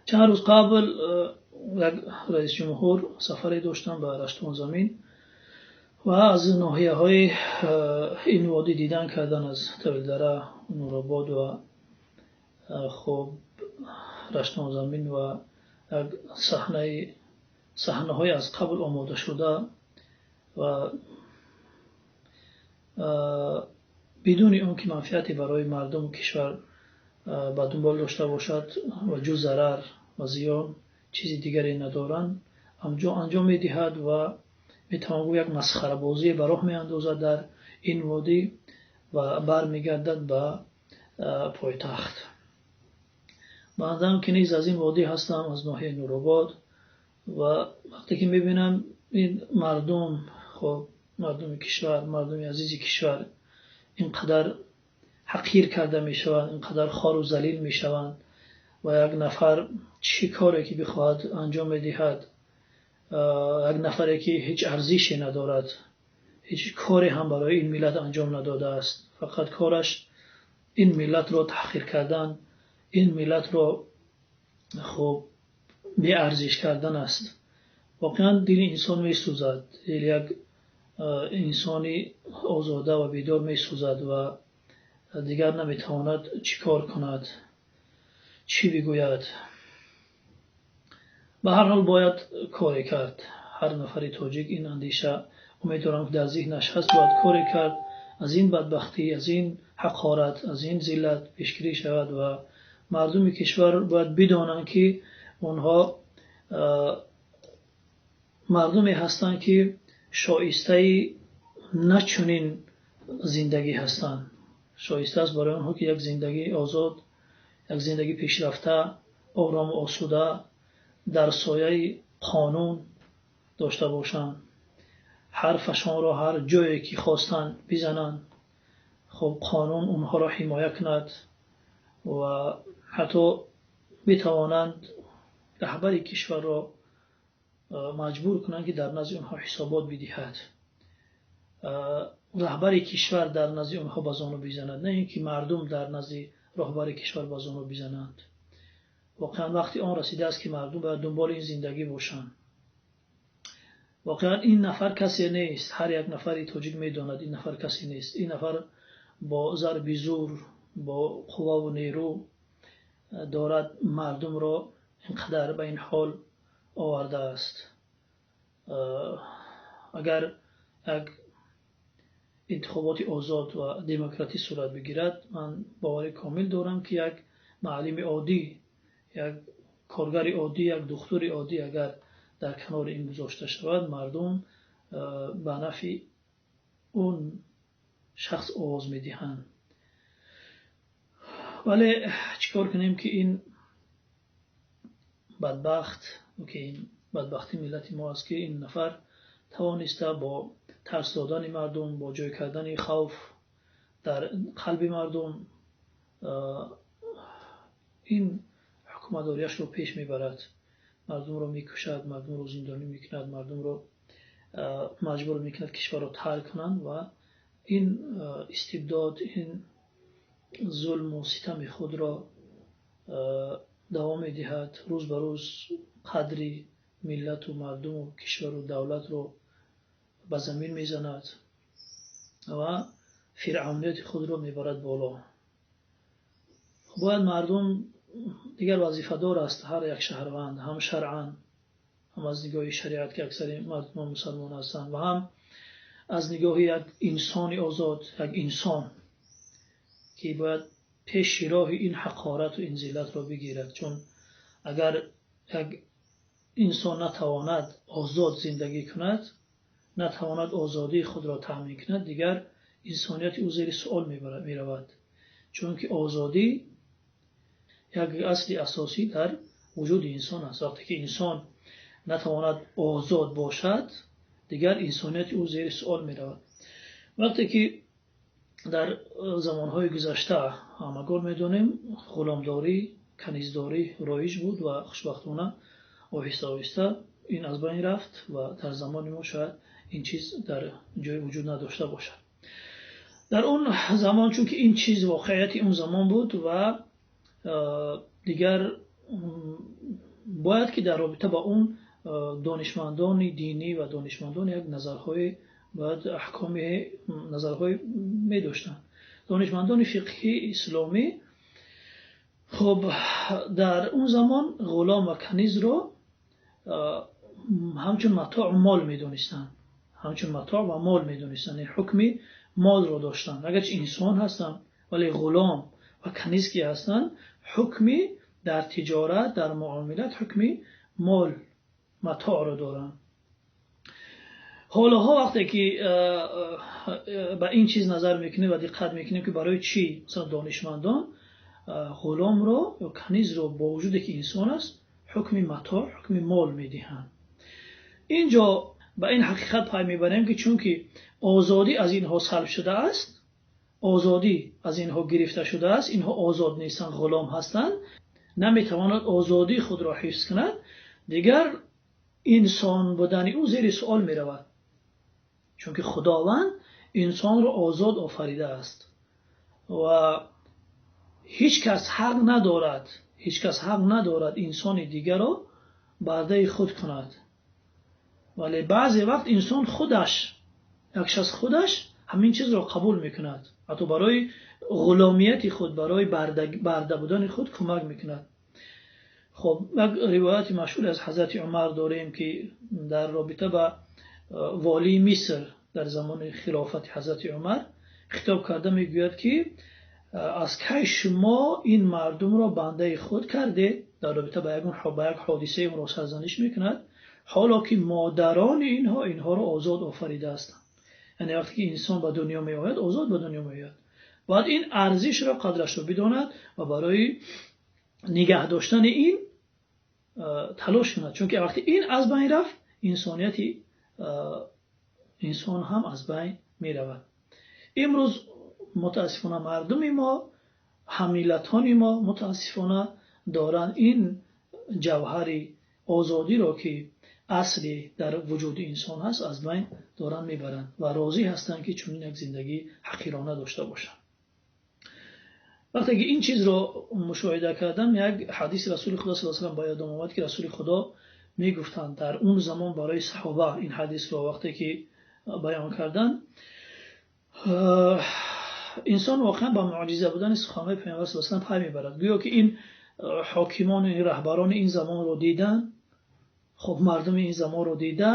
Чанд рӯз қабл як раисҷумҳур сафаре доштам ба Раштонзамин ва аз ноҳияҳои ин водӣ дидан кардан, аз Тавилдара, Нуробод ва хуб Раштонзамин ва як саҳнаҳои аз қабл омода шуда ва бидуни он ки манфиате барои мардуму кишвар ба дунбол дошта бошад ва ҷуз зарар ва зиён чизи дигаре надоранд, анҷом медиҳад ва метавон гуфт як масхарабозие ба роҳ меандозад дар ин водӣ ва бармегардад ба пойтахт. Баъдан ки низ аз ин водӣ ҳастам, аз ноҳияи Нуробод, ва вақте ки мебинам ин мардум, хоб мардуми кишвар, мардуми азизи кишвар ин қадар ҳақир карда мешаванд, ин қадар хору залил мешаванд ва як нафар чӣ коре ки бихоҳад анҷом медиҳад, як нафаре ки ҳеҷ арзише надорад, ҳеҷ коре ҳам барои ин миллат анҷом надодааст, фақат кораш ин миллатро таҳқир кардан, ин миллатро хуб беарзиш кардан аст. Воқеан дили инсон месӯзад, дили як инсони озода ва бедор месӯзад ва дигар наметавонад чӣ кор кунад, чӣ бигӯяд. Ба ҳар ҳол бояд коре кард. Ҳар нафари тоҷик ин андеша, умедворам, ки дар зеҳнаш ҳаст, бояд коре кард аз ин бадбахтӣ, аз ин ҳақорат, аз ин зиллат пешгирӣ шавад ва мардуми кишвар бояд бидонанд, ки онҳо мардуме ҳастанд, ки шоистаи на чунин зиндагӣ ҳастанд. Шоиста аст барои онҳо, ки як зиндагии озод, як зиндагии пешрафта, орому осуда дар сояи қонун дошта бошанд, ҳарфашонро ҳар ҷое ки хостанд бизананд, хуб қонун онҳоро ҳимоя кунад ва ҳатто битавонанд раҳбари кишварро маҷбур кунанд, ки дар назди онҳо ҳисобот бидиҳад. Раҳбари кишвар дар назди онҳо ба зону бизанад, на ин ки мардум дар назди роҳбари кишвар ба зону бизананд. Воқеан вақти он расидааст, ки мардум бояд дунболи ин зиндагӣ бошанд. Воқеан ин нафар касе нест, ҳар як нафари тоҷик медонад, ин нафар касе нест. Ин нафар бо зарби зур, бо қувваву нерӯ дорад мардумро ин қадар ба ин ҳол овардааст. Агар як интихоботи озод ва демократӣ сурат бигирад, ман бовари комил дорам, ки як муаллими оддӣ, як коргари оддӣ, як духтури оддӣ агар дар канори ин гузошта шавад, мардум ба нафъи он шахс овоз медиҳанд. Вале чӣ кор кунем, ки ин бадбахт, ки ин бадбахти миллати мо аст, ки ин нафар тавониста бо тарс додани мардум, бо ҷой кардани хавф дар қалби мардум ин ҳукуматдориашро пеш мебарад, мардумро мекушад, мардумро зиндонӣ мекунад, мардумро маҷбур мекунад кишварро тарк кунанд ва ин истибдод, ин зулму ситами худро давом медиҳад, рӯз ба рӯз қадри миллату мардуму кишвару давлатро ба замин мезанад ва фиръавнияти худро мебарад боло. Бояд мардум дигар вазифадор аст, ҳар як шаҳрванд, ҳам шаръан, ҳам аз нигоҳи шариат, ки аксари мардумон мусалмон ҳастанд, ва ҳам аз нигоҳи як инсони озод, як инсон, ки бояд пеши роҳи ин ҳақорату ин зиллатро бигирад. Чун агар як инсон натавонад озод зиндагӣ кунад, натавонад озодии худро таъмин кунад, дигар инсонияти ӯ зери суол меравад. Чунки озодӣ як асли асосӣ дар вуҷуди инсон аст. Вақте ки инсон натавонад озод бошад, дигар инсонияти ӯ зери суол меравад. Вақте ки дар замонҳои гузашта, ҳамагон медонем, ғуломдорӣ, каниздорӣ роиҷ буд ва хушбахтона оҳиста оҳиста ин аз байн рафт ва дар замони мо шояд ин чиз дар ҷои вуҷуд надошта бошад. Дар он замон, чунки ин чиз воқеияти он замон буд ва дигар Бояд ки дар робита ба он донишмандони динӣ ва донишмандон як назарҳои бояд аҳкоми назарҳои медоштанд. Донишмандони фиқҳи исломӣ хуб дар он замон ғулом ва канизро ҳамчун матоъ мол медонистанд, ҳамчун матоъ ва мол медонистанд, яъне ҳукми молро доштанд. Агарчи инсон ҳастанд, вале ғулом ва каниз ки ҳастанд, ҳукми дар тиҷорат, дар муомилат ҳукми мол, матоъро доранд. Ҳолоҳо вақте ки ба ин чиз назар мекунем ва диққат мекунем, ки барои чӣ масалан донишмандон ғуломро ё канизро бо вуҷуде ки инсон аст ҳукми матоъ, ҳукми мол медиҳанд. Инҷо ба ин ҳақиқат пай мебарем, ки чунки озодӣ аз инҳо салб шудааст, озодӣ аз инҳо гирифта шудааст, инҳо озод нестанд, ғулом ҳастанд, наметавонад озодии худро ҳифз кунад, дигар инсон будани ӯ зери суол меравад. Чунки Худованд инсонро озод офаридааст ва ҳеҷ кас ҳақ надорад, ҳеҷ кас ҳақ надорад инсони дигарро бардаи худ кунад. Вале баъзе вақт инсон худаш, як шахс худаш ҳамин чизро қабул мекунад, ҳатто барои ғуломияти худ, барои барда будани худ кӯмак мекунад. Хоб як ривояти машҳур аз Ҳазрати Умар дорем, ки дар робита ба волии Миср дар замони хилофати Ҳазрати Умар хитоб карда мегӯяд, ки аз кай шумо ин мардумро бандаи худ кардед? Дар робита ба як ҳодисаи онро сарзаниш мекунад, ҳоло ки модарони инҳо инҳоро озод офаридаастанд. Яъне вақте ки инсон ба дунё меояд, озод ба дунё меояд. Бояд ин арзишро, қадрашро бидонад ва барои нигаҳ доштани ин талош кунад. Чунки вақте ин аз байн рафт, инсонияти инсон ҳам аз байн меравад. Имрӯз мутаассифона мардуми мо, ҳаммиллатони мо мутаассифона доранд ин ҷавҳари озодиро, ки асли дар вуҷуди инсон ҳаст, аз байн доранд мебаранд ва розӣ ҳастанд, ки чунин як зиндагии ҳақирона дошта бошанд. Вақте ки ин чизро мушоҳида кардам, як ҳадиси Расули Худо саллаллоҳу алайҳи васаллам ба ёдам омад, ки Расули Худо мегуфтанд дар он замон барои саҳоба ин ҳадисро вақте ки баён карданд, инсон воқеан ба муъҷиза будани суханҳои Паёмбар саллаллоҳу алайҳи васаллам пай мебарад. Гӯё ки ин ҳокимон, ин раҳбарони ин замонро дидан, хуб мардуми ин замонро дида,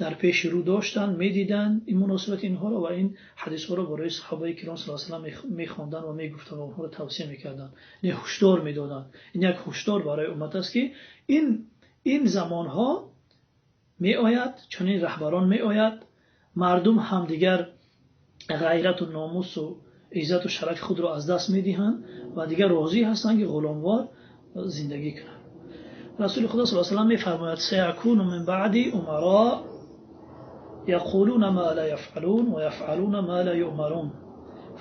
дар пеши рӯ доштанд, медиданд ин муносибати инҳоро ва ин ҳадисҳоро барои саҳобаи киром саллаллоҳу алайҳи васаллам мехонданд ва мегуфтанд ва онҳоро тавсия мекарданд, ин ҳушдор медоданд. Ин як ҳушдор барои уммат аст, ки ин замонҳо меояд, чунин раҳбарон меояд, мардум ҳамдигар ғайрату номусу иззату шарафи худро аз даст медиҳанд ва дигар розӣ ҳастанд, ки ғуломвор зиндагӣ кунанд. Расули Худо саллаллоҳу алайҳи васаллам мефармояд: саякуну мин баъди умаро яқулуна ма ла яфъалун ва яфъалуна ма ла юъмарун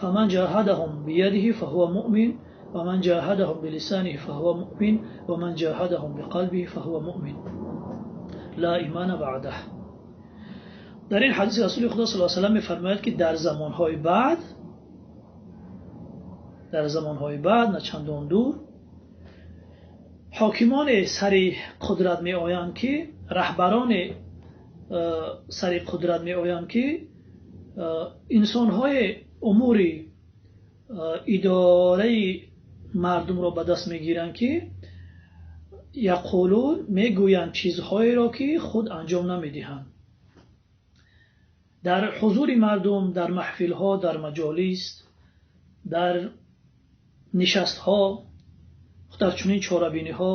фаман ҷаҳадаҳум биядиҳи фаҳува муъмин ва ман ҷаҳадаҳум билисаниҳи фаҳува муъмин ва ман ҷаҳадаҳум биқалбиҳи фаҳува муъмин ла имана баъдаҳ. Дар ин ҳадис Расули Худо саллаллоҳу алайҳи васаллам мефармояд, ки дар замонҳои баъд, дар замонҳои баъд на чандон дур, ҳокимоне сари қудрат меоянд, ки раҳбароне сари қудрат меоянд, ки инсонҳои умури идораи мардумро ба даст мегиранд, ки яқулун мегӯянд чизҳоеро, ки худ анҷом намедиҳанд. Дар ҳузури мардум, дар маҳфилҳо, дар маҷолис, дар нишастҳо, дар чунин чорабиниҳо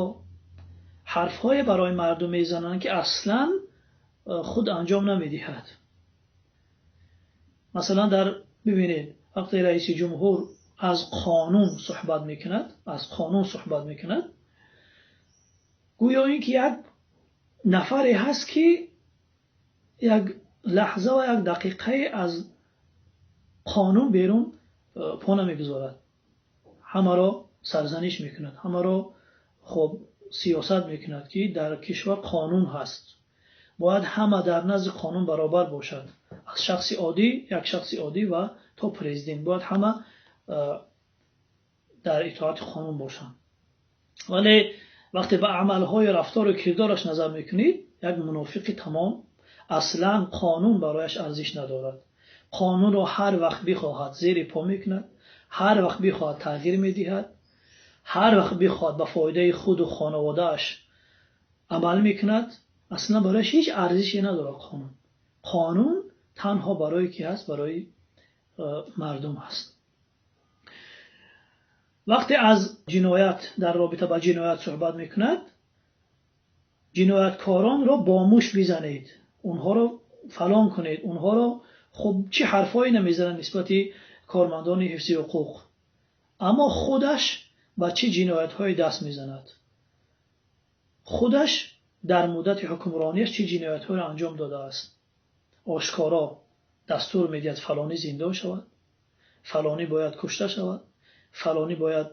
ҳарфҳое барои мардум мезананд, ки аслан худ анҷом намедиҳад. Масалан, дар бибинед, вақте раиси ҷумҳур аз қонун суҳбат мекунад, аз қонун суҳбат мекунад, гӯё ин ки як нафаре ҳаст, ки як лаҳза ва як дақиқае аз қонун берун по намегузорад, ҳамаро сарзаниш мекунад, ҳамаро хоб сиёсат мекунад, ки дар кишвар қонун ҳаст, бояд ҳама дар назди қонун баробар бошад, аз шахси оддӣ, як шахси оддӣ ва то президент бояд ҳама дар итоати қонун бошанд. Вале Вақте ба амалҳои рафтору кирдораш назар мекунед, як мунофиқи тамом, аслан қонун барояш арзиш надорад. Қонунро ҳар вақт бихоҳад зери по мекунад, ҳар вақт бихоҳад тағйир медиҳад, ҳар вақт бихоҳад ба фоидаи худу хонаводааш амал мекунад. Аслан барояш ҳеҷ арзише надорад қонун. Қонун танҳо барои ки ҳаст? Барои мардум ҳаст. Вақте аз ҷиноят, дар робита ба ҷиноят суҳбат мекунад, ҷинояткоронро бо муш бизанед, онҳоро фалон кунед, онҳоро хуб чӣ ҳарфҳое намезанад нисбати кормандони ҳифзи ҳуқуқ, аммо худаш ба чӣ ҷиноятҳое даст мезанад? Худаш дар муддати ҳукмронияш чӣ ҷиноятҳоеро анҷом додааст? Ошкоро дастур медиҳад фалонӣ зиндон шавад, фалонӣ бояд кушта шавад, фалонӣ бояд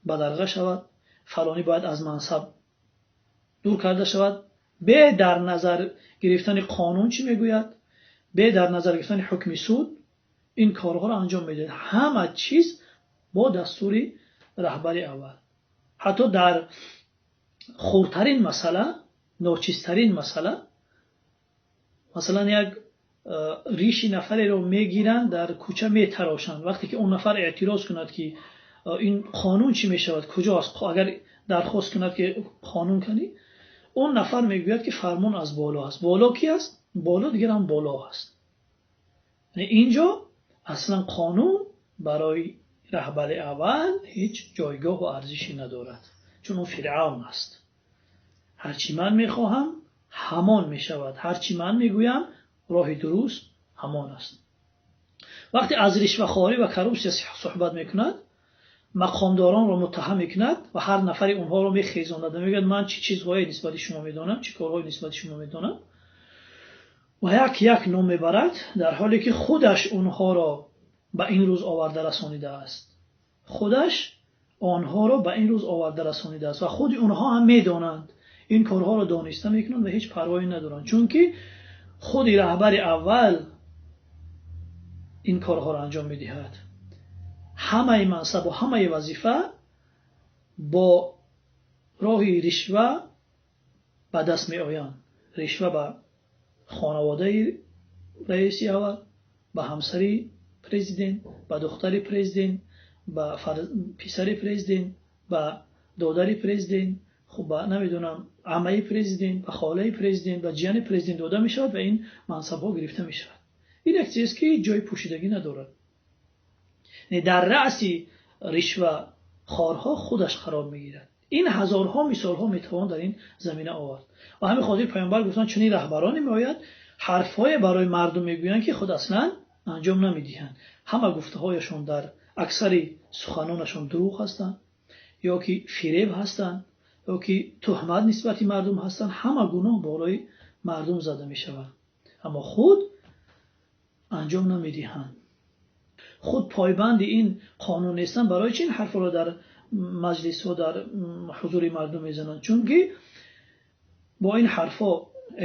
бадарға шавад, фалонӣ бояд аз мансаб дур карда шавад. Бе дар назар гирифтани қонун чӣ мегӯяд, бе дар назар гирифтани ҳукми суд ин корҳоро анҷом медиҳад. Ҳама чиз бо дастури раҳбари аввал. Ҳатто дар хурдтарин масъала, ночизтарин масъала, масалан як риши нафареро мегиранд, дар кӯча метарошанд. Вақте ки он нафар эътироз кунад, ки ин қонун чӣ мешавад, куҷо аст, агар дархост кунад, ки қонун кунӣ, он нафар мегӯяд, ки фармон аз боло аст. Боло ки аст? Боло дигар ҳам боло аст. Яъне инҷо аслан қонун барои раҳбари аввал ҳеҷ ҷойгоҳу арзише надорад, чун ӯ фиръавн аст. Ҳарчи ман мехоҳам ҳамон мешавад, ҳарчи ман мегӯям роҳи дуруст ҳамон аст. Вақте аз ришвахорӣ ва коррупсия суҳбат мекунад, мақомдоронро муттаҳам мекунад ва ҳар нафари онҳоро мехезонад ва мегӯяд ман чӣ чизҳое нисбати шумо медонам, чӣ корҳое нисбати шумо медонам, ва як як ном мебарад, дар ҳоле ки худаш онҳоро ба ин рӯз оварда расонидааст. Худаш онҳоро ба ин рӯз оварда расонидааст ва худи онҳо ҳам медонанд, ин корҳоро дониста мекунанд ва ҳеҷ парвое надоранд, чунки худи раҳбари аввал ин корҳоро анҷом медиҳад. Ҳамаи мансаб ва ҳамаи вазифа бо роҳи ришва ба даст меоянд. Ришва ба хонаводаи раиси аввал, ба ҳамсари президент, ба духтари президент, ба писари президент, ба додари президент, хуб ба намедонам амаи президент, ба холаи президент, ба ҷияни президент дода мешавад ва ин мансабҳо гирифта мешавад. Ин як чиз ки ҷои пӯшидагӣ надорад. Дар раъси ришвахорҳо худаш қарор мегирад. Ин ҳазорҳо мисолҳо метавон дар ин замина овард. Ва ҳамин хотир паёмбар гуфтанд чунин раҳбароне меояд, ҳарфҳое барои мардум мегӯянд, ки худ аслан анҷом намедиҳанд. Ҳама гуфтаҳояшон дар аксари суханонашон дурӯғ ҳастанд, ё ки фиреб ҳастанд, ё ки туҳмат нисбати мардум ҳастанд. Ҳама гуноҳ болои мардум зада мешавад, аммо худ анҷом намедиҳанд. Худ пойбанди ин қонун нестанд. Барои чи ин ҳарфро дар маҷлисҳо, дар ҳузури мардум мезананд? Чунки бо ин ҳарфҳо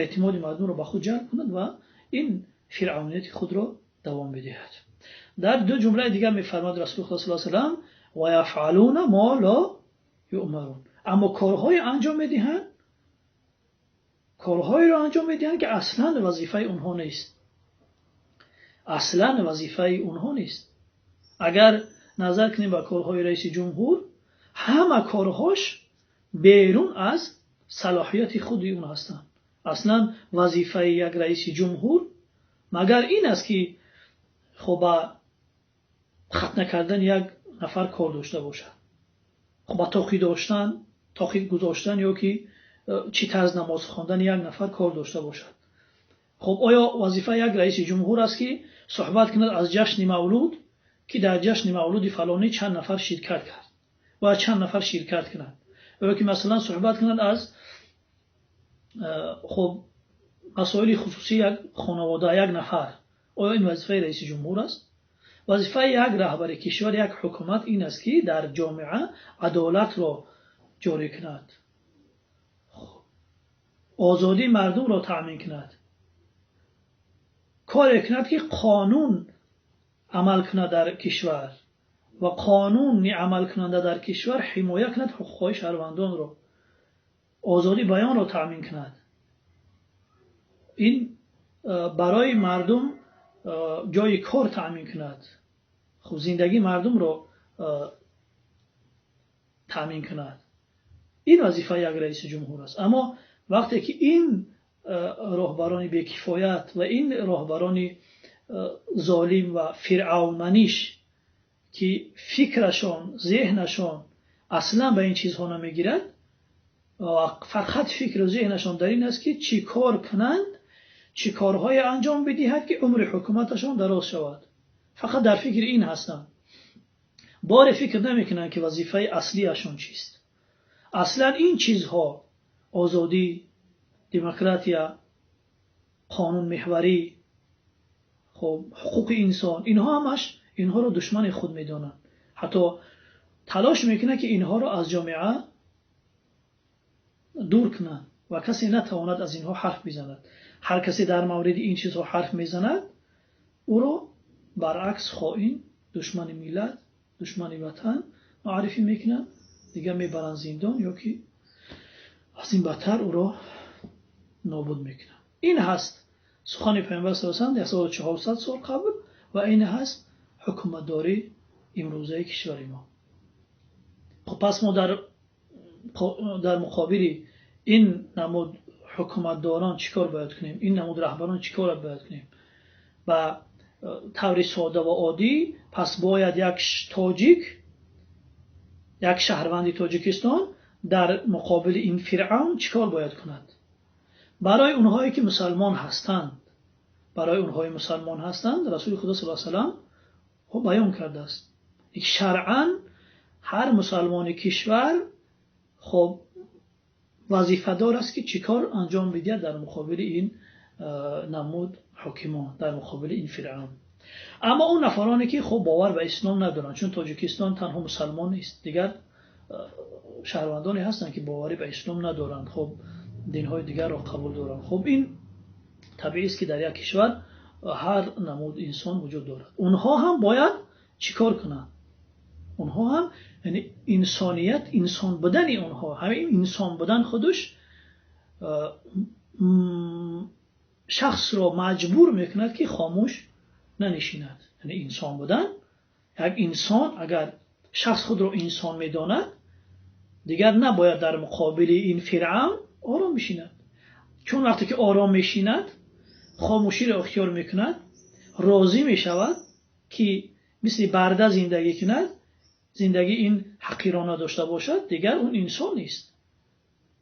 эътимоди мардумро ба худ ҷалб кунад ва ин фиръавнияти худро давом бидиҳад. Дар ду ҷумлаи дигар мефармояд Расули Худо саллаллоҳу алайҳи васаллам: ва яфъалуна мо ло юъмарун. Аммо корҳое анҷом медиҳанд, корҳоеро анҷом медиҳанд, ки аслан вазифаи онҳо нест. Аслан вазифаи онҳо нест. Агар назар кунем ба корҳои раиси ҷумҳур, ҳама корҳош берун аз салоҳияти худи он ҳастанд. Аслан вазифаи як раиси ҷумҳур магар ин аст, ки хуб ба хатна кардани як нафар кор дошта бошад, хуб ба тоқӣ доштан, тоқӣ гузоштан ё ки чӣ тарз намоз хондани як нафар кор дошта бошад. Хуб оё вазифаи як раиси ҷумҳур аст, ки суҳбат кунад аз ҷашни мавлуд, ки дар ҷашни мавлуди фалонӣ чанд нафар ширкат кард ва чанд нафар ширкат кунад, ё ки масалан суҳбат кунад аз хуб масоили хусусии як хонавода, як нафар? Оё ин вазифаи раиси ҷумҳур аст? Вазифаи як раҳбари кишвар, як ҳукумат ин аст, ки дар ҷомеа адолатро ҷорӣ кунад, озодии мардумро таъмин кунад, коре кунад, ки қонун амал кунад дар кишвар ва қонуни амалкунанда дар кишвар ҳимоя кунад ҳуқуқҳои шаҳрвандонро. озодии баёнро таъмин кунад, ин барои мардум ҷои кор таъмин кунад, хуб зиндагии мардумро таъмин кунад. Ин вазифаи як раиси ҷумҳур аст. Аммо вақте ки ин роҳбарони бекифоят ва ин роҳбарони золим ва фиръавнманиш, ки фикрашон, зеҳнашон аслан ба ин чизҳо намегирад ва фақат фикру зеҳнашон дар ин аст, ки чӣ кор кунанд, чӣ корҳое анҷом бидиҳад, ки умри ҳукуматашон дароз шавад. Фақат дар фикри ин ҳастанд. Боре фикр намекунанд, ки вазифаи аслиашон чист. Аслан ин чизҳо озодӣ, демократия, қонунмеҳварӣ, хуб ҳуқуқи инсон, инҳо ҳамаш инҳоро душмани худ медонанд. Ҳатто талош мекунанд, ки инҳоро аз ҷомеа дур кунанд ва касе натавонад аз инҳо ҳарф бизанад. Ҳар касе дар мавриди ин чизҳо ҳарф мезанад, ӯро баръакс хоин, душмани миллат, душмани ватан муаррифӣ мекунанд, дигар мебаранд зиндон ё ки аз ин бадтар ӯро нобуд мекунанд. Ин ҳаст сухани Паёмбар саллаллоҳу алайҳи васаллам 1400 сол қабл ва ин ҳаст ҳукуматдории имрӯзаи кишвари мо. Хуб, пас мо дар муқобили ин намуд ҳукуматдорон чӣ кор бояд кунем? Ин намуд раҳбарон чӣ кор бояд кунем? Ба таври сода ва оддӣ, пас бояд як тоҷик, як шаҳрванди Тоҷикистон дар муқобили ин фиръавн чӣ кор бояд кунад? Барои онҳое ки мусалмон ҳастанд, барои онҳое мусалмон ҳастанд, Расули Худо саллаллоҳу алайҳи васаллам баён кардааст, шаръан ҳар мусалмони кишвар хоб вазифадор аст, ки чӣ кор анҷом бидиҳад дар муқобили ин намуд ҳокимон, дар муқобили ин фиръавн. Аммо он нафароне ки хуб бовар ба ислом надоранд, чун Тоҷикистон танҳо мусалмон нест, дигар шаҳрвандоне ҳастанд, ки боварӣ ба ислом надоранд, хуб динҳои дигарро қабул доранд. Хуб, ин табиист, ки дар як кишвар ҳар намуд инсон вуҷуд дорад. Онҳо ҳам бояд чӣ кор кунанд? Онҳо ҳам, яъне инсоният, инсон будани онҳо, ҳамин инсон будан худаш шахсро маҷбур мекунад, ки хомӯш нанишинад. Яъне инсон будан, як инсон агар шахс худро инсон медонад, дигар набояд дар муқобили ин фиръавн ором бишинад. Чун вақте ки ором мешинад, хомӯширо ихтиёр мекунад, розӣ мешавад, ки мисли барда зиндагӣ кунад, зиндагии ин ҳақирона дошта бошад, дигар он инсон нест.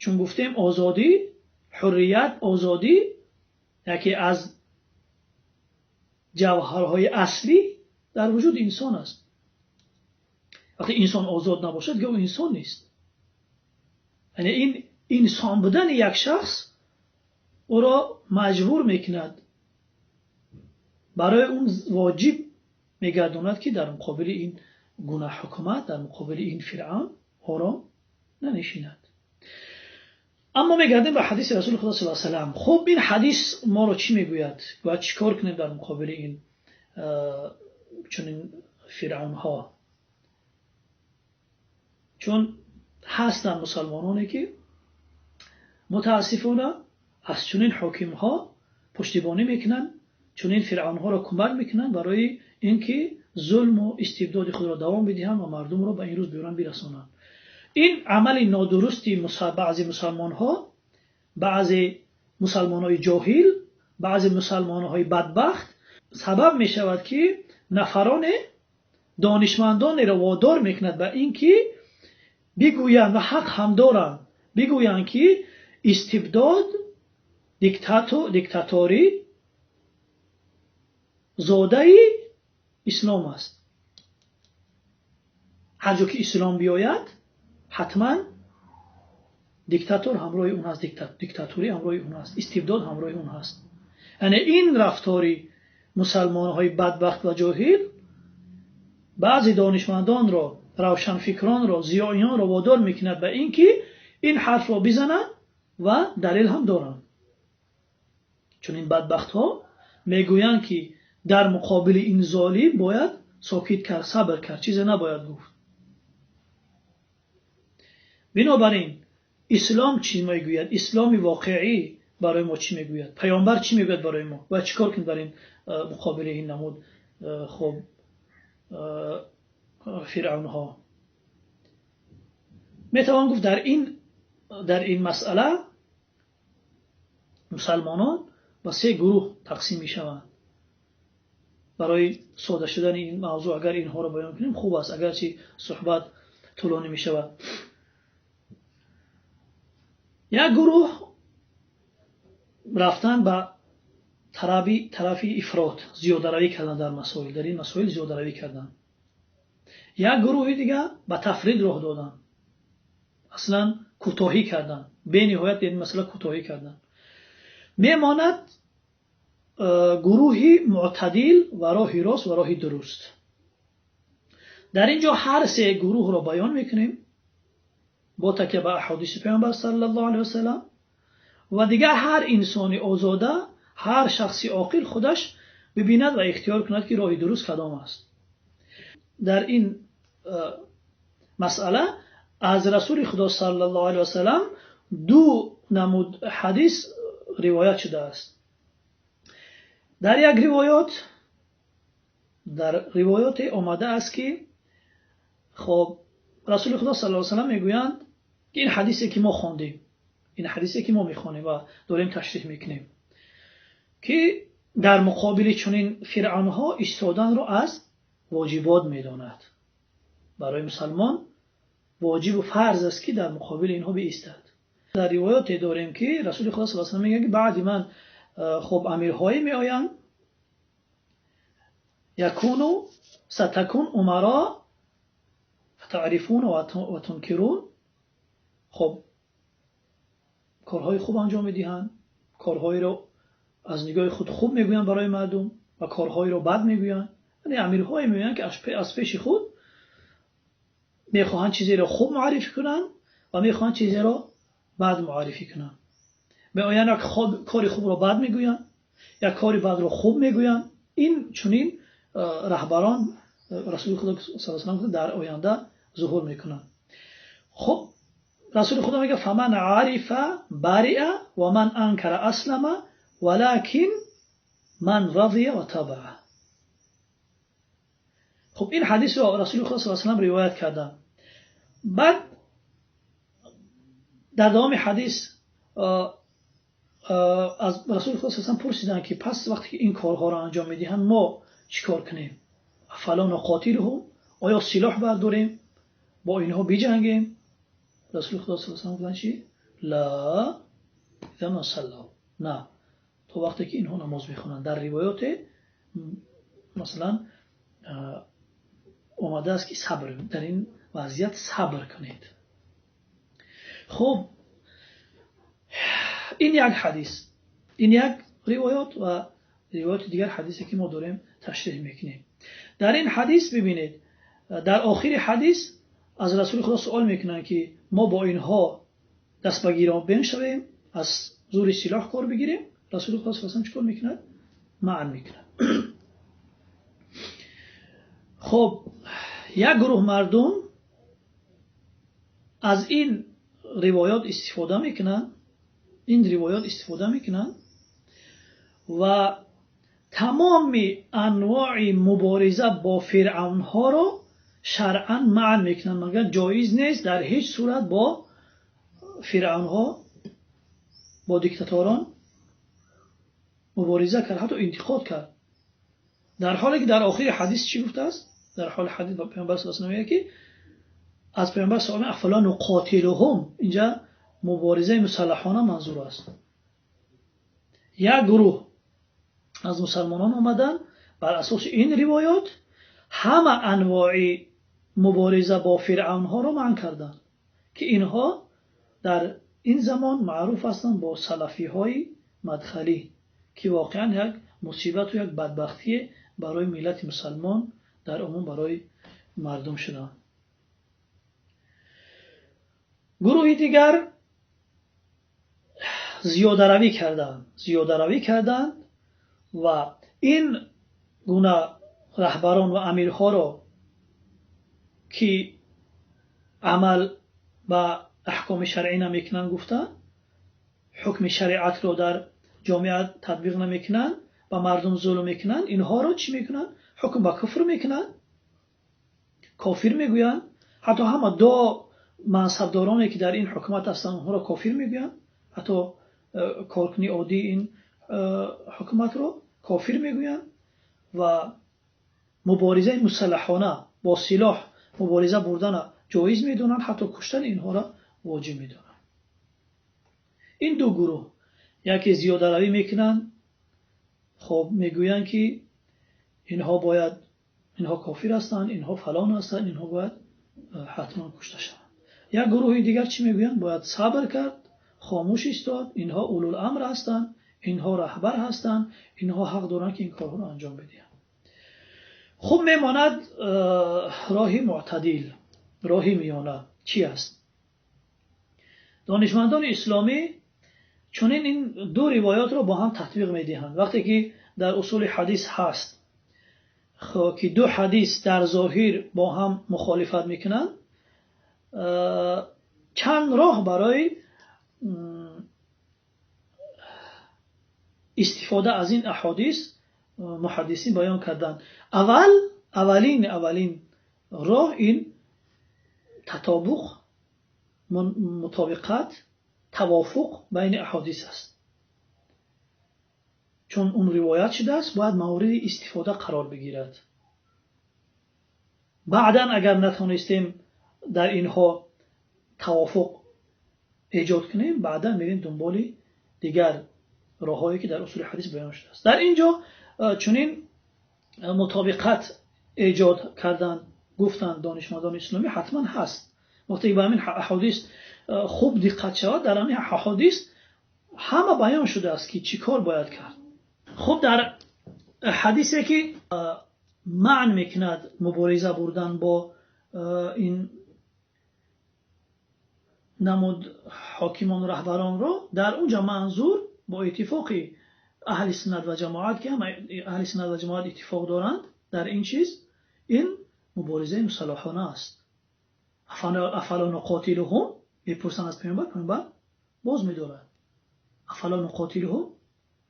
Чун гуфтем, озодӣ, ҳуррият, озодӣ яке аз ҷавҳарҳои аслӣ дар вуҷуди инсон аст. Вақте инсон озод набошад, дигар ӯ инсон нест. Яъне ин инсон будани як шахс ӯро маҷбур мекунад, барои он воҷиб мегардонад, ки дар муқобили ин гуна ҳукумат, дар муқобили ин фиръавн ором нанишинад. Аммо мегардем ба ҳадиси Расули Худо саллаллоҳу алайҳи васаллам. Хуб, ин ҳадис моро чӣ мегӯяд? Бояд чӣ кор кунем дар муқобили ин чунин фиръавнҳо? Чун ҳастанд мусалмононе, ки мутаассифона аз чунин ҳокимҳо пуштибонӣ мекунанд, чунин фиръавнҳоро кӯмак мекунанд барои ин ки зулму истибдоди худро давом бидиҳанд ва мардумро ба ин рӯз биёранд бирасонанд. Ин амали нодурусти баъзе мусалмонҳо, баъзе мусалмонҳои ҷоҳил, баъзе мусалмонҳои бадбахт сабаб мешавад, ки нафароне, донишмандонеро водор мекунад ба ин ки бигӯянд, ва ҳақ ҳам доранд, бигӯянд, ки истибдод, диктаторӣ зодаи ислом аст. Ҳар ҷо ки ислом биёяд, ҳатман диктатор ҳамроҳи он ҳаст, диктаторӣ ҳамроҳи он ҳаст, истибдод ҳамроҳи он ҳаст. Яъне ин рафтори мусалмонҳои бадбахт ва ҷоҳил баъзе донишмандонро, равшанфикронро, зиёиёнро водор мекунад ба ин ки ин ҳарфро бизананд ва далел ҳам доранд. Чун ин бадбахтҳо мегӯянд, ки дар муқобили ин золим бояд сокит кард, сабр кард, чизе набояд гуфт. Бинобар ин Ислом чӣ мегӯяд, исломи воқеӣ барои мо чӣ мегӯяд, паёмбар чӣ мегӯяд барои мо ва чӣ кор кунем дар ин муқобили ин намуд хуб фиръавнҳо. Метавон гуфт дар ин масъала мусалмонон ба се гурӯҳ тақсим мешаванд. Барои сода шудани ин мавзӯъ агар инҳоро баён кунем хуб аст, агарчи суҳбат тӯлонӣ мешавад. Як гурӯҳ рафтан ба тарафи ифрот, зиёдаравӣ кардан дар масоил, дар ин масоил зиёдаравӣ кардан. Як гурӯҳи дигар ба тафрид роҳ додан, аслан кӯтоҳӣ кардан, бениҳоят ин масъала кӯтоҳӣ кардан. Мемонад гурӯҳи мӯътадил ва роҳи рост ва роҳи дуруст. Дар ин ҷо ҳар се гурӯҳро баён мекунем бо такя ба аҳодиси паёмбар саллаллоҳу алайҳи васаллам ва дигар ҳар инсони озода, ҳар шахси оқил худаш бибинад ва ихтиёр кунад ки роҳи дуруст кадом аст. Дар ин масъала аз расули худо саллаллоҳу алайҳи васаллам ду намуд ҳадис ривоят шудааст. Дар як ривоят, дар ривояте омада аст ки хоб расули худо саллаллоҳу алайҳи васаллам мегӯянд ки ин ҳадисе ки мо хондем, ин ҳадисе ки мо мехонем ва дорем ташриҳ мекунем, ки дар муқобили чунин фиръавнҳо истоданро аз воҷибот медонад. Барои мусалмон воҷибу фарз аст ки дар муқобили инҳо биистад. Дар ривояте дорем ки расули худо саллаллоҳу алайҳи васаллам мегӯяд ки баъди ман хоб амирҳое меоянд, якуну сатакун умаро фатаърифун ва тункирун. Хоб корҳои хуб анҷом медиҳанд, корҳоеро аз нигоҳи худ хуб мегӯянд барои мардум ва корҳоеро бад мегӯянд. Яъне амирҳое меоянд ки аз пеши худ мехоҳанд чизеро хуб муаррифӣ кунанд ва мехоҳанд чизеро бад муаррифӣ кунанд. Меоянд як кори хубро бад мегӯянд, як кори бадро хуб мегӯянд. Ин чунин раҳбарон расули худо саллаллоҳу алайҳи васаллам дар оянда зуҳур мекунанд. Хуб расули худо мегӯяд фаман арифа бариа ва ман анкара аслама валакин ман радия ва табаа. Хуб ин ҳадисро расули худо саллаллоҳу алайҳи васаллам ривоят карданд. Баъд дар давоми ҳадис аз расули худо саллаллоҳу алайҳи васаллам пурсиданд ки пас вақте ки ин корҳоро анҷом медиҳанд мо чӣ кор кунем? Афала нуқотилуҳум, оё силоҳ бардорем, бо инҳо биҷангем? Расули худо саллаллоҳу алайҳи васаллам гуфтанд чи? Ла иза ма саллав, на, то вақте ки инҳо намоз мехонанд. Дар ривоёте масалан омадааст ки сабр, дар ин вазъият сабр кунед. Хуб ин як ҳадис, ин як ривоят ва ривояти дигар ҳадисе ки мо дорем ташриҳ мекунем. Дар ин ҳадис бибинед, дар охири ҳадис аз расули худо суол мекунанд ки мо бо инҳо даст ба гиром биншавем, аз зури силоҳ кор бигирем. Расули худо саллаллоҳу алайҳи васаллам чӣ кор мекунад? Маън мекунад. Хуб як гурӯҳ мардум аз ин ривоят истифода мекунанд, ин ривоят истифода мекунанд ва тамоми анвои мубориза бо фиръавнҳоро шаръан маън мекунанд. Магар ҷоиз нест дар ҳеҷ сурат бо фиръавнҳо, бо диктаторон мубориза кард, ҳатто интиқод кард. Дар ҳоле ки дар охири ҳадис чӣ гуфтааст? Дар ҳоли ҳадис паёмбар саллаллоҳу алайҳи васаллам мегӯяд ки аз паёмбар саллаллоҳу алайҳи васаллам афала нуқотилуҳум, инҷа муборизаи мусаллаҳона манзур аст. Як гурӯҳ аз мусалмонон омаданд бар асоси ин ривоят ҳама анвои мубориза бо фиръавнҳоро манъ карданд ки инҳо дар ин замон маъруф ҳастанд бо салафиҳои мадхалӣ ки воқеан як мусибату як бадбахтие барои миллати мусалмон дар умум барои мардум шуданд. Гурӯҳи дигар зиёдаравӣ карданд ва ин гуна раҳбарон ва амирҳоро ки амал ба аҳкоми шаръӣ намекунанд гуфта, ҳукми шариатро дар ҷомеа татбиқ намекунанд, ба мардум зулм мекунанд, инҳоро чӣ мекунанд? Ҳукм ба куфр мекунанд, кофир мегӯянд. Ҳатто ҳама до мансабдороне ки дар ин ҳукумат ҳастанд, онҳоро кофир мегӯянд. Ҳатто коркуни оддии ин ҳукуматро кофир мегӯянд ва муборизаи мусаллаҳона бо силоҳ мубориза бурдана ҷоиз медонанд, ҳатто куштани инҳоро воҷиб медонанд. Ин ду гурӯҳ яке зиёдаравӣ мекунанд, хоб мегӯянд ки инҳо бояд, инҳо кофир ҳастанд, инҳо фалон ҳастанд, инҳо бояд ҳатман кушта шаванд. Як гурӯҳи дигар чӣ мегӯянд? Бояд сабр кард, хомӯш истод, инҳо улул-амр ҳастанд, инҳо раҳбар ҳастанд, инҳо ҳақ доранд ки ин корҳоро анҷом бидиҳанд. Хуб мемонад роҳи мӯътадил, роҳи миёна чӣ аст? Донишмандони исломӣ чунин ин ду ривоятро бо ҳам татбиқ медиҳанд. Вақте ки дар усули ҳадис ҳаст ки ду ҳадис дар зоҳир бо ҳам мухолифат мекунанд, чанд роҳ барои истифода аз ин аҳодис муҳаддисин баён карданд. Аввалин роҳ ин татобиқ, мутобиқат, тавофуқ байни аҳодис аст. Чун он ривоят шудааст, бояд мавриди истифода қарор бигирад. Баъдан агар натонистем дар инҳо тавофуқ эҷод кунем, баъдан мерем дунболи дигар роҳҳое ки дар усули ҳадис баён шудааст. Дар ин ҷо чунин мутобиқат эҷод кардан гуфтанд донишмандони исломӣ ҳатман ҳаст. Вақте ки ба ҳамин аҳодис хуб диққат шавад, дар ҳамин аҳодис ҳама баён шудааст ки чӣ кор бояд кард. Хуб, дар ҳадисе ки маън мекунад мубориза бурдан бо ин намуд ҳокимон раҳбаронро, дар унҷа манзур бо иттифоқи аҳли суннат ва ҷамоат, ки ҳама аҳли суннат ва ҷамоат иттифоқ доранд дар ин чиз, ин муборизаи мусаллаҳона аст. Афала нуқотилуҳум мепурсанд аз паёмбар, паёмбар боз медорад. Афала нуқотилуҳум,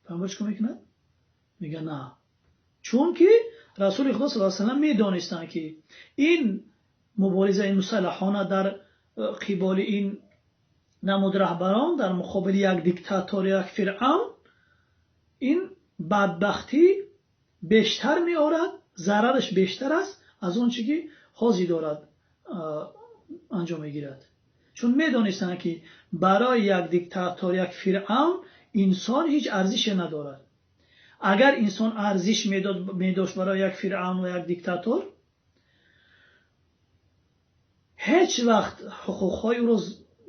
паёмбар чикор мекунад? Мегӯяд на. Чунки расули худо саллаллоҳу алайҳи васаллам медонистанд ки ин муборизаи мусаллаҳона дар қиболи ин намуд раҳбарон, дар муқобили як диктатор, як фиръавн, ин бадбахтӣ бештар меорад, зарараш бештар аст аз он чи ки ҳозир дорад анҷом мегирад. Чун медонистанд ки барои як диктатор, як фиръавн инсон ҳеҷ арзише надорад. Агар инсон арзиш медошт барои як фиръавн ва як диктатор, ҳеҷ вақт ҳуқуқҳои ӯро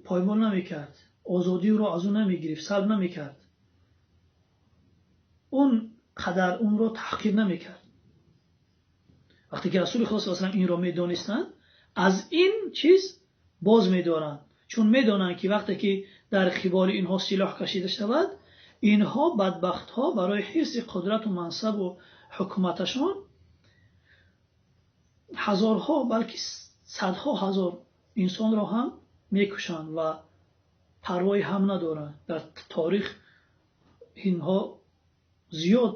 поймол намекард, озодии ӯро аз ӯ намегирифт, салб намекард, он қадар онро таҳқир намекард. Вақте ки расули худо саллаллоҳу алайҳи васаллам инро медонистанд, аз ин чиз боз медоранд, чун медонанд ки вақте ки дар қиболи инҳо силоҳ кашида шавад, инҳо бадбахтҳо барои ҳифзи қудрату мансабу ҳукуматашон ҳазорҳо, балки садҳо ҳазор инсонро ҳам мекушанд ва парвои ҳам надоранд. Дар таърих инҳо зиёд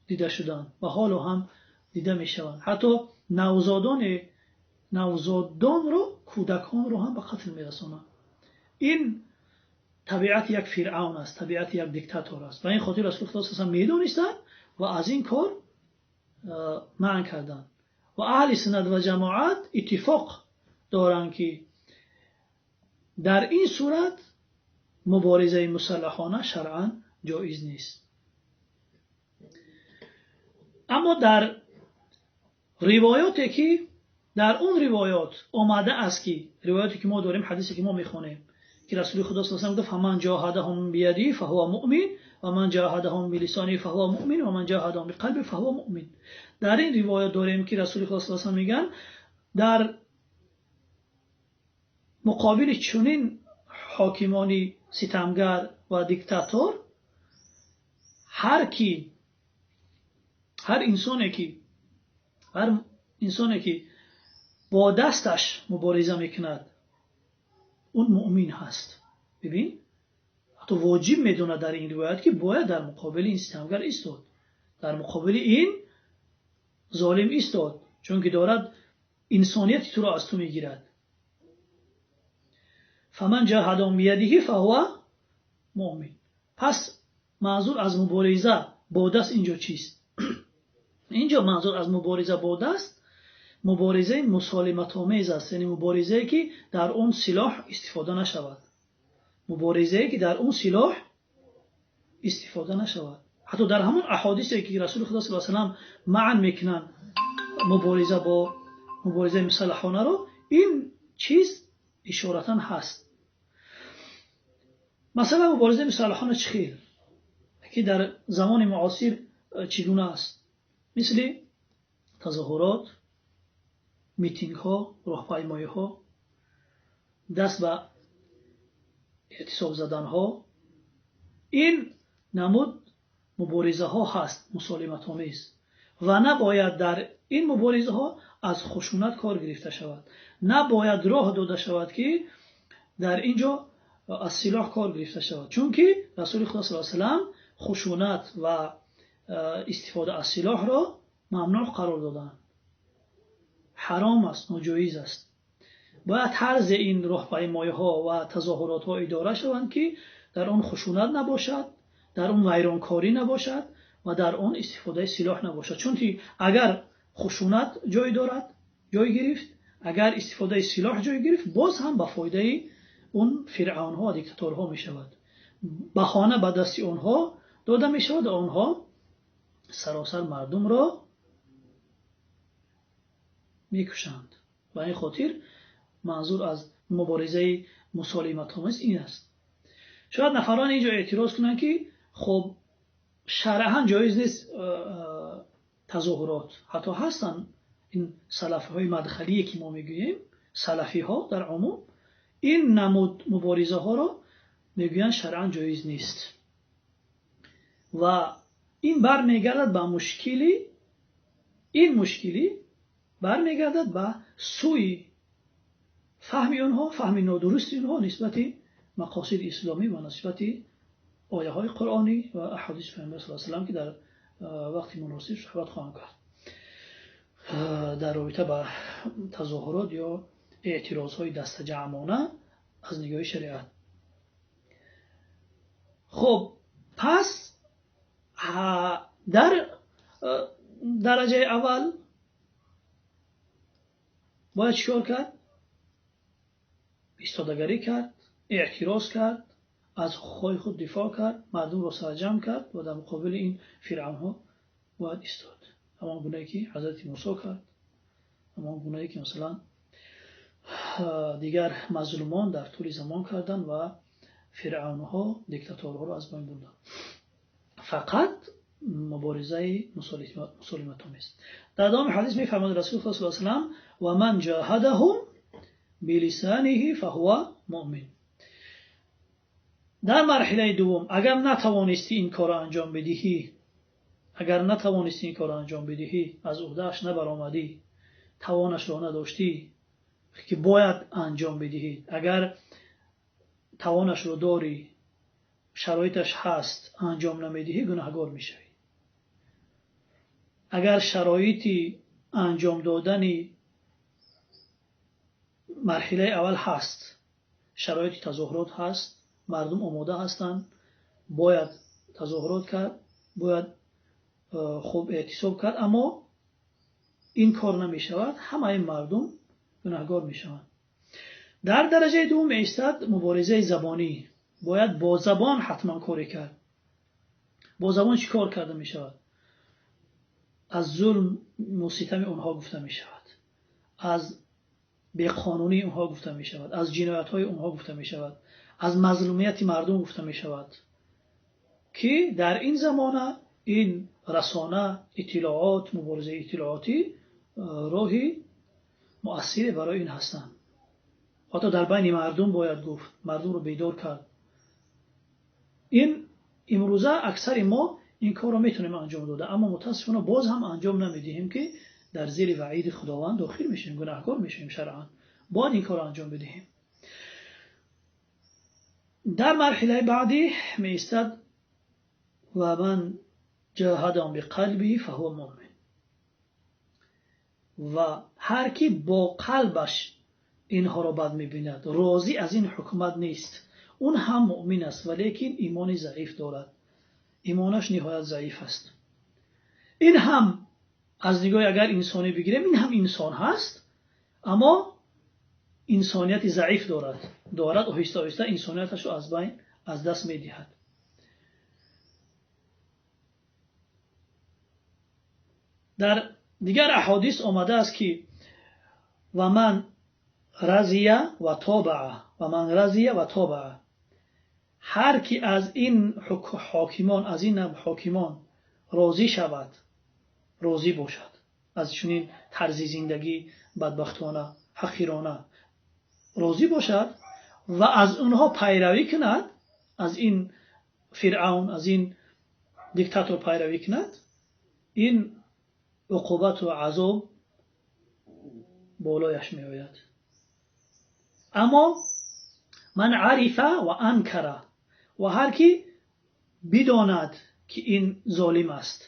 дида шуданд ва ҳоло ҳам дида мешаванд. Ҳатто навзодонро, кӯдаконро ҳам ба қатл мерасонанд. Ин табиати як фиръавн аст, табиати як диктатор аст. Ба ин хотир расули худо саллаллоҳу алайҳи васаллам медонистанд ва аз ин кор манъ карданд. Ва аҳли суннат ва ҷамоат иттифоқ доранд ки дар ин сурат муборизаи мусаллаҳона шаръан ҷоиз нест. Аммо дар ривоёте ки дар он ривоят омада аст, ки ривояте ки мо дорем, ҳадисе ки мо мехонем, ки расули худо саллаллоҳу алайҳи васаллам гуфт: фаман ҷоҳадаҳум бияди фаҳува муъмин ва ман ҷоҳадаҳум билисони фаҳува муъмин ва ман ҷоҳадаҳум биқалби фаҳува муъмин. Дар ин ривоят дорем ки расули худо саллаллоҳу алайҳи васаллам мегӯянд дар муқобили чунин ҳокимони ситамгар ва диктатор ҳар инсоне ки бо дасташ мубориза мекунад, он муъмин ҳаст. Бибин, ҳатто воҷиб медонад дар ин ривоят, ки бояд дар муқобили ин ситамгар истод, дар муқобили ин золим истод, чунки дорад инсонияти туро аз ту мегирад. فمن جاهدهم بيده فهو مؤمن. پس منظور از مبارزه با دست اینجا چیست؟ اینجا منظور از مبارزه با دست مبارزه مسالمت آمیز است، یعنی مبارزه که در اون سلاح استفاده نشود، مبارزه که در اون سلاح استفاده نشود. حتی در همون احادیثی که رسول خدا صلی الله علیه و سلم معن میکنن مبارزه با مبارزه مسلحانه رو، این چیز اشارتا هست. مثلا مبارزه مسلحانه چه خیل که در زمان معاصر چگونه است؟ مثل تظاهرات، میتینگ ها، راهپیمایی ها، دست به اعتصاب زدن ها، این نمود مبارزه ها هست مسالمت آمیز و نباید در این مبارزه ها از خشونت کار گرفته شود، نباید راه داده شود که در اینجا از سلاح کار گرفته شود، چون که رسول خدا صلی الله علیه و سلم خشونت و استفاده از سلاح را ممنوع قرار دادند. حرام است، ناجایز است. باید طرز این راهپیمایی ها و تظاهرات ها اداره شوند که در آن خشونت نباشد، در آن ویرانکاری نباشد و در آن استفاده سلاح نباشد. چون که اگر خشونت جای دارد، جای گرفت، اگر استفاده سلاح جای گرفت، باز هم به فایده اون فرعون ها و دیکتاتورها می شود. بهانه به دست آنها داده می شود و آنها سراسر مردم را میکشند. به این خاطر منظور از مبارزه مسالمت آمیز این است. شاید نفران اینجا اعتراض کنند که خب شرعا جایز نیست تظاهرات. حتی هستن این سلفی های مدخلی که ما میگوییم، سلفی ها در عموم این نمود مبارزه ها را میگویند شرعا جایز نیست و این برمیگردد به مشکلی، این مشکلی برمیگردد به سوی فهم اونها، فهم نادرست اونها نسبت مقاصد اسلامی و نسبت آیه های قرآنی و احادیث پیامبر صلی الله علیه و سلم که در وقتی مناسب صحبت خواهم کرد در رابطه با تظاهرات یا اعتراض های دست جمعانه از نگاه شریعت. خب پس در درجه اول باید چیکار کرد؟ ایستادگری کرد، اعتراض کرد، از حقوق خود دفاع کرد، مردم را سرجم کرد و در مقابل این فرعون ها باید ایستاد. همان گونه که حضرت موسی کرد، همان گونه که مثلا دیگر مظلومان در طول زمان کردن و فرعون ها، دیکتاتورها را از بین بردن. فقط مبارزه مسالمت آمیز. در ادامه حدیث میفرماید رسول خدا صلی الله علیه و سلم و من جاهدهم بلسانه فهو مؤمن. در مرحله دوم اگر نتوانستی این کار را انجام بدهی، اگر نتوانستی این کار را انجام بدهی، از عهده‌اش نبرآمدی، توانش را نداشتی که باید انجام بدهی، اگر توانش رو داری، شرایطش هست، انجام نمیدهی، گناهگار میشوی. اگر شرایطی انجام دادن مرحله اول هست، شرایط تظاهرات هست، مردم آماده هستند، باید تظاهرات کرد، باید خوب اعتصاب کرد، اما این کار نمی شود، همه مردم گناهگار می شوند. در درجه دوم ایستاد مبارزه زبانی. باید با زبان حتما کاری کرد. با زبان چی کار کرده می شود؟ از ظلم و ستم اونها گفته می شود، از بیقانونی اونها گفته می شود، از جنایت های اونها گفته می شود، از مظلومیت مردم گفته می شود که در این زمانه این رسانه، اطلاعات، مبارزه اطلاعاتی راهی مؤثر برای این هستند. حتی در بین مردم باید گفت، مردم رو بیدار کرد. این امروزه اکثر ما این کار رو میتونیم انجام داده، اما متاسفانه باز هم انجام نمیدهیم که در زیر وعید خداوند داخل میشیم، گناهکار میشیم شرعا. باید این کار رو انجام بدهیم. Дар марҳилаи баъдӣ меистад ва ман ҷаҳадам биқалбиҳи фаҳува муъмин, ва ҳар ки бо қалбаш инҳоро бад мебинад, розӣ аз ин ҳукумат нест, он ҳам муъмин аст, валекин имони заиф дорад, имонаш ниҳоят заиф аст. Ин ҳам аз нигоҳи агар инсонӣ бигирем, ин ҳам инсон ҳаст, аммо инсонияти заиф дорад, оҳиста оҳиста инсонияташро аз байн аз даст медиҳад. Дар дигар аҳодис омадааст ки ва ман разия ва тобаа, ва ман разия ва тобаа, ҳар ки аз ин ҳокимон, аз ин ҳокимон розӣ шавад, розӣ бошад аз чунин тарзи зиндагӣ бадбахтона, ҳақирона розӣ бошад ва аз онҳо пайравӣ кунад, аз ин фиръавн, аз ин диктатор пайравӣ кунад, ин уқубату азоб болояш меояд. Аммо ман арифа ва анкара, ва ҳар ки бидонад ки ин золим аст,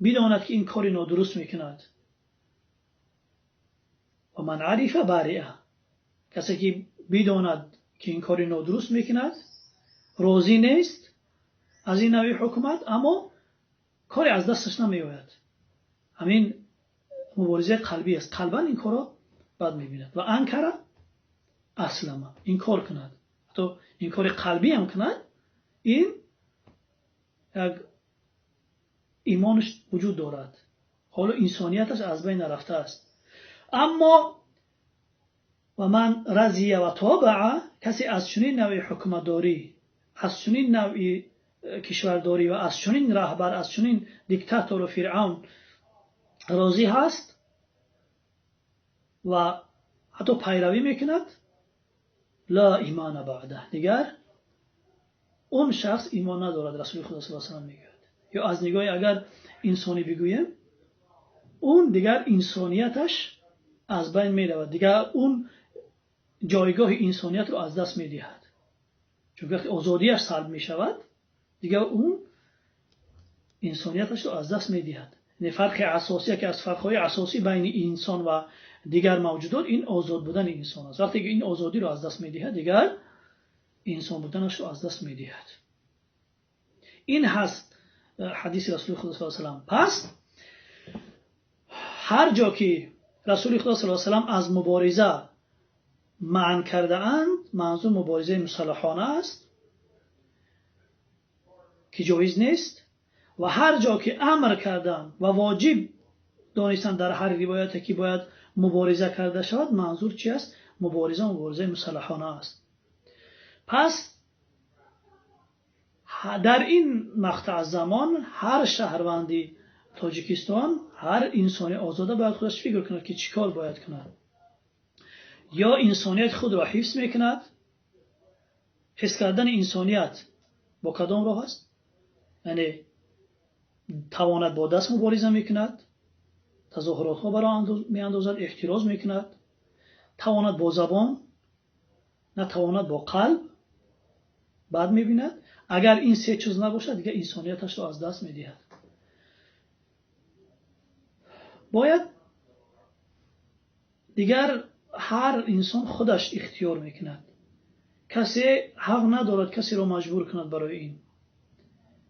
бидонад ки ин кори нодуруст мекунад, ва ман арифа бариа, касе ки бидонад ки ин кори нодуруст мекунад, розӣ нест аз ин навъи ҳукумат, аммо коре аз дасташ намеояд, ҳамин муборизаи қалбӣ аст, қалбан ин корро бад мебинад, ва анкара аслама, инкор кунад, ҳатто инкори қалбӣ ҳам кунад, ин як имонаш вуҷуд дорад, ҳоло инсонияташ аз байн нарафтааст. Аммо ва ман разия ва тобаа, касе аз чунин навъи ҳукуматдорӣ, аз чунин навъи кишвардорӣ ва аз чунин раҳбар, аз чунин диктатору фиръавн розӣ ҳаст ва ҳатто пайравӣ мекунад, ла имана баъда, дигар он шахс имон надорад. Расули Худо саллаллоҳу алайҳи васаллам мегӯяд, ё аз нигоҳи агар инсонӣ бигӯем, он дигар инсонияташ аз байн меравад, дигар он ҷойгоҳи инсониятро аз даст медиҳад, чун вақте озодиаш салб мешавад, дигар он инсонияташро аз даст медиҳад. Яъне фарқи асосӣ, яке аз фарқҳои асосӣ байни инсон ва дигар мавҷудот ин озод будани инсон аст. Вақте ки ин озодиро аз даст медиҳад, дигар инсон буданашро аз даст медиҳад. Ин ҳаст ҳадиси Расули Худо саллаллоҳу алайҳи васаллам. Пас ҳар ҷо ки Расули Худо саллаллоҳу алайҳи васаллам аз мубориза манъ кардаанд, манзур муборизаи мусаллаҳона аст ки ҷоиз нест, ва ҳар ҷо ки амр карданд ва воҷиб донистанд дар ҳар ривояте ки бояд мубориза карда шавад, манзур чи аст? Мубориза муборизаи мусаллаҳона аст. Пас дар ин мақтаъ замон ҳар шаҳрванди Тоҷикистон, ҳар инсони озода бояд худаш фикр кунад ки чӣ кор бояд кунад. Ё инсоният худро ҳифз мекунад, ҳифз кардани инсоният бо кадом роҳ аст? Яъне тавонад бо даст мубориза мекунад, тазоҳуротҳо баро меандозад, эҳтироз мекунад, тавонад бо забон, натавонад бо қалб бад мебинад. Агар ин се чиз набошад, дигар инсонияташро аз даст медиҳад. Бояд дигар ҳар инсон худаш ихтиёр мекунад. Касе ҳақ надорад касеро маҷбур кунад барои ин.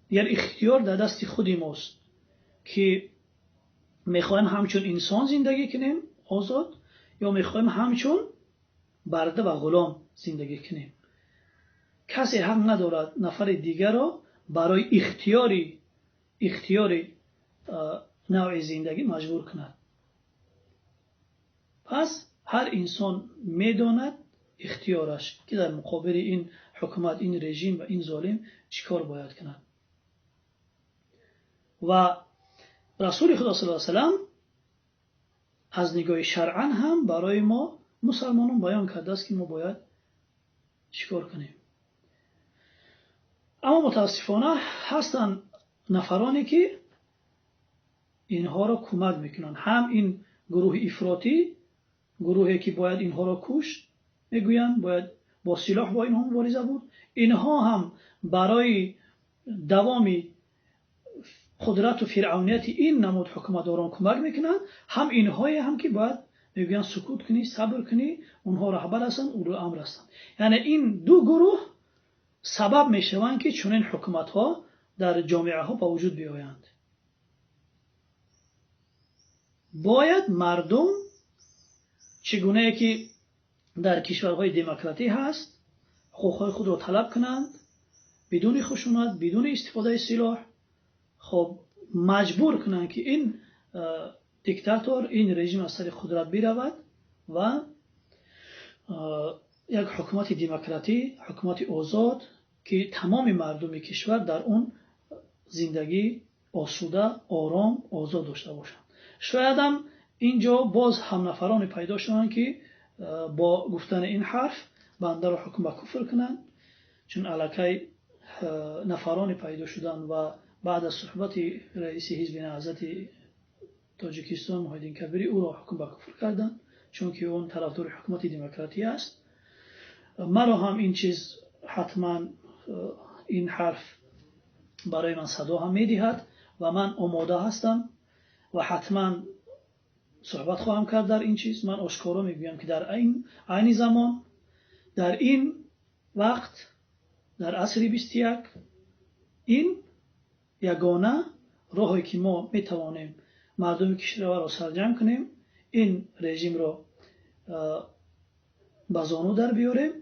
Дигар ихтиёр дар дасти худи мост ки мехоҳем ҳамчун инсон зиндагӣ кунем озод, ё мехоҳем ҳамчун барда ва ғулом зиндагӣ кунем. Касе ҳақ надорад нафари дигарро барои ихтиёри навъи зиндагӣ маҷбур кунад. Пас ҳар инсон медонад ихтиёраш ки дар муқобили ин ҳукумат, ин режим ва ин золим чӣ кор бояд кунад. Ва Расули Худо саллаллоҳу алайҳи васаллам аз нигоҳи шаръан ҳам барои мо мусалмонон баён кардааст ки мо бояд чӣ кор кунем. Аммо мутаассифона ҳастанд нафароне ки инҳоро кӯмак мекунанд. Ҳам ин гурӯҳи ифротӣ, гурӯҳе ки бояд инҳоро кушт мегӯянд, бояд бо силоҳ бо инҳо мубориза бурд. Инҳо ҳам барои давоми қудрату фиръавнияти ин намуд ҳукуматдорон кӯмак мекунанд, ҳам инҳое ҳам ки бояд мегӯянд сукут кунӣ, сабр кунӣ, онҳо раҳбар ҳастанд, улул амр ҳастанд. Яъне ин ду гурӯҳ сабаб мешаванд, ки чунин ҳукуматҳо дар ҷомеаҳо ба вуҷуд биёянд. Бояд мардум чӣ гунае ки дар кишварҳои демократӣ ҳаст, ҳуқуқҳои худро талаб кунанд, бидуни хушунат, бидуни истифодаи силоҳ, хоб маҷбур кунанд, ки ин диктатор, ин режим аз сари қудрат биравад ва як ҳукумати демократӣ, ҳукумати озод, ки тамоми мардуми кишвар дар он зиндагӣ осуда, ором, озод дошта бошанд. Шоядам инҷо боз ҳамнафароне пайдо шаванд, ки бо гуфтани ин ҳарф бандаро ҳукм ба куфр кунанд, чун аллакай нафароне пайдо шуданд ва баъд аз суҳбати раиси ҳизби Наҳзати Тоҷикистон Муҳиддин Кабирӣ ӯро ҳукм ба куфр карданд, чунки он тарафдори ҳукумати демократӣ аст. Маро ҳам ин чиз ҳатман ин ҳарф барои ман садо ҳам медиҳад ва ман омода ҳастам ва ҳатман суҳбат хоҳам кард дар ин чиз. Ман ошкоро мегӯям, ки дар айни замон, дар ин вақт, дар асри 21 ин ягона роҳе ки мо метавонем мардуми кишварро сарҷамъ кунем, ин режимро ба зону дар биёрем,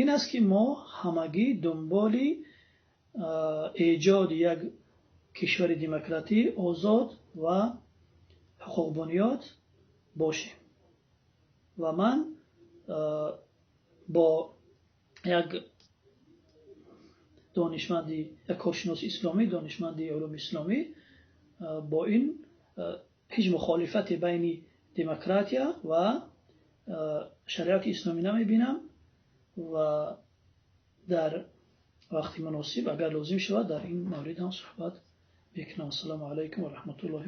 ин аст, ки мо ҳамагӣ дунболи эҷоди як кишвари демократӣ, озод ва ҳуқуқбунёд бошем. Ва ман бо як донишманди, як коршиноси исломӣ, донишманди улуми исломӣ, бо ин ҳеҷ мухолифате байни демократия ва шариати исломӣ намебинам ва дар вақти муносиб, агар лозим шавад, дар ин маврид ҳам суҳбат мекунам. Ассалому алайкум ва раҳматуллоҳи.